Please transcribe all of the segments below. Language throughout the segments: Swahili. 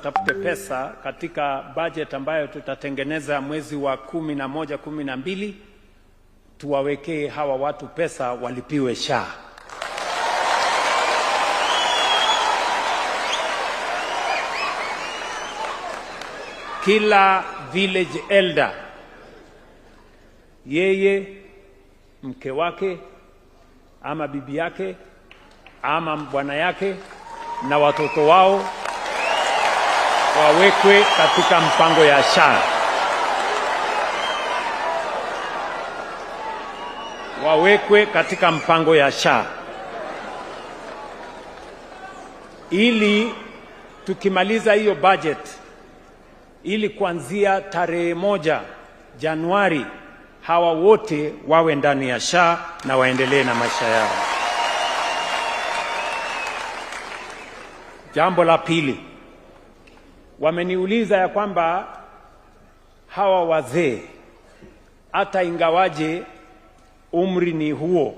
Tutafute pesa katika budget ambayo tutatengeneza mwezi wa 11, 12, tuwawekee hawa watu pesa walipiwe SHA. Kila village elder, yeye, mke wake, ama bibi yake, ama bwana yake, na watoto wao wawekwe katika mpango ya SHA. Wawekwe katika mpango ya SHA. Ili tukimaliza hiyo budget, ili kuanzia tarehe 1 Januari hawa wote wawe ndani ya SHA na waendelee na maisha yao. Jambo la pili, wameniuliza ya kwamba hawa wazee hata ingawaje umri ni huo,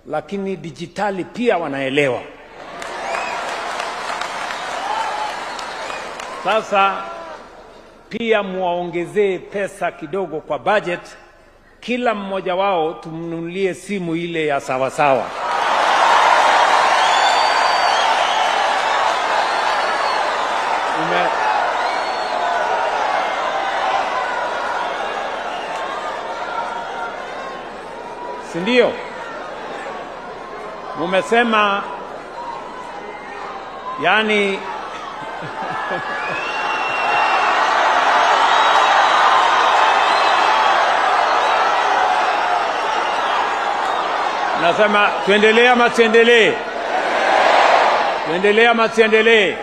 lakini dijitali pia wanaelewa. Sasa pia muwaongezee pesa kidogo kwa budget, kila mmoja wao tumnunulie simu ile ya sawasawa. Si ndio? Mumesema yani nasema tuendelee ama tuendelee? Tuendelee ama tuendelee?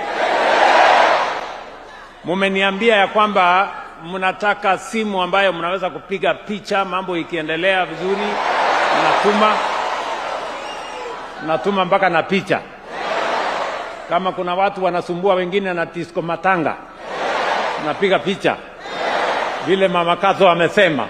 Mumeniambia ya kwamba mnataka simu ambayo mnaweza kupiga picha mambo ikiendelea vizuri, natuma mpaka na picha. Kama kuna watu wanasumbua wengine na disco matanga, napiga picha vile Mama Kazo amesema.